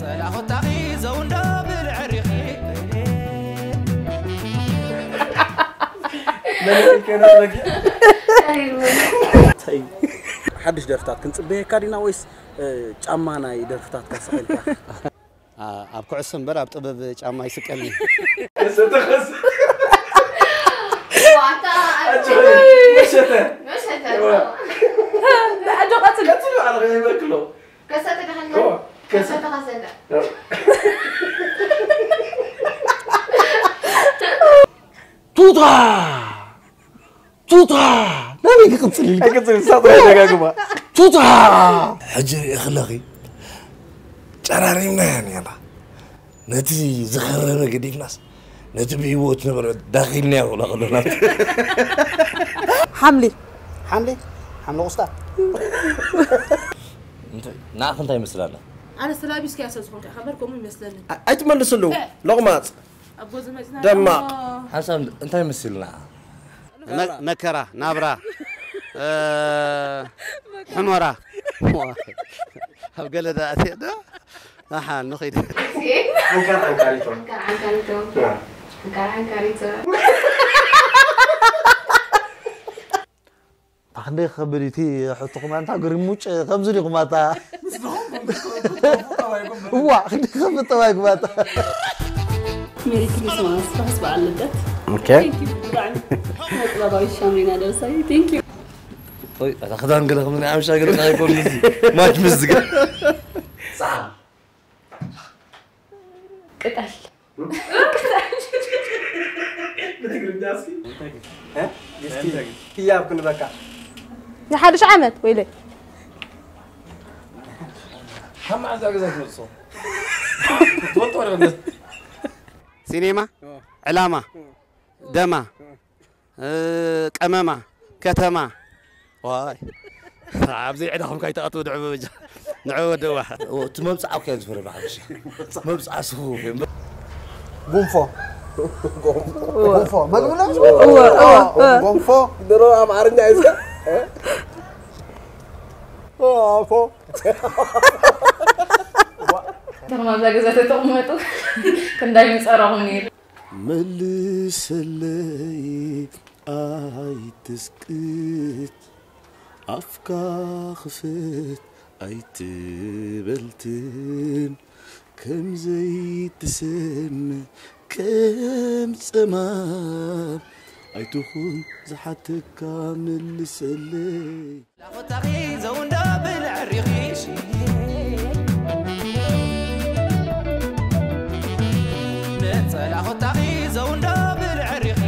ጸላኹታኺ ዘውንዶ ብልዕሪኺ ሓድሽ ደርፍታት ክንጽበየካ ዲና ወይስ እ፣ ጫማ ናይ ደርፍታት ካስቐልካ? ኣብ ኩዕሶ እምበር ኣብ ጥበብ ጫማ ይስቀልኒ። ዋታ መሸተ መሸተ ኣጆ ቀጽል ቀጽል ባዕልኻ ይበክሎ ከሰተ ደኸና ከሰተ ከሰተ ቱታ ቱታ ናበይ ክቕፅል ኢልካ? ኣይቅፅል፣ ንሳ ጥራይ ደጋግማ። ቱታ ሕጂ ርእኽለኺ ጨራሪምናያ ኔርና። ነቲ ዝኸረረ ገዲፍናስ ነቲ ብህይወት ነበረ ዳኺልናዮ ክብላ ከለና። ሓምሊ ሓምሊ ሓምሊ ቁስጣ። ንዓኽ እንታይ ይመስል ኣሎ? ኣነስ ተላቢስካያ ስለ ዝኾንካ ኢኻ እምበር ከምኡ ይመስለኒ። ኣይትመልስሉ ሎቕማፅ። ደማቕ ሓንሳብ እንታይ መሲልና? መከራ ናብራ ሕሞራ ኣብ ገለ ዳእትየ ዶ ኣሓ ንኸይድ ዓንካሪቶ ታክንደይ ክኸብድ እዩ እቲ ሕቶኹም ኣንታ ግርሙጭ ከምዚ ዲኹም ኣታ እዋ ክንዲ ክኸብድ ጠባይኩም ኣታ ሜሪ ክሪስማስ ርሑስ በዓል ልደት ኦኬ ጥበባዊት ሻምሪና ደበሳይ ቴንክ ዩ ወይ ኣታ ክዳን ገለ ከም ናይ ሓበሻ ገለ ታይ ኮም እዚ ማች ምስ ዝገ ቅጠል ብትግርኛ እስኪ እ? እስኪ ህያብ ክንበካ ንሓድሽ ዓመት ወይለይ ካብ መዓዝ ኣብ ገዛ ትመፅኦ ትፈልጦ ዶ ሲኔማ ዕላማ ደማ እ፣ ቀመማ ከተማ ዋይ ኣብዚ ዕዳኹም ካይተኣትዉ ንዑ በጃ ንዑ ወደዋ እቲ መብፅዓ እኮ ዝፈረ ብሓፈሻ መብፅዓ ስፉፍ እዮም ጉንፎ ጎንፎ መግብና ጎንፎ ድሮ ኣምዓርኛ እዩ እስከ ጎንፎ እቶም ኣብዛ ገዛ ተተቕመጡ ክንዳይ ምፀረኹም ነይሩ መልሰለይ ኣይትስክት ኣፍካ ክፈት ኣይትበልትን ከም ዘይትሰምዕ ከም ጸማም ኣይትኹን ዝሓተካ መልሰለይ ላኹታኺ ዘውንዶ ብልዕሪኺ ንጸላኹታኺ ዘውንዶ ብልዕሪኺ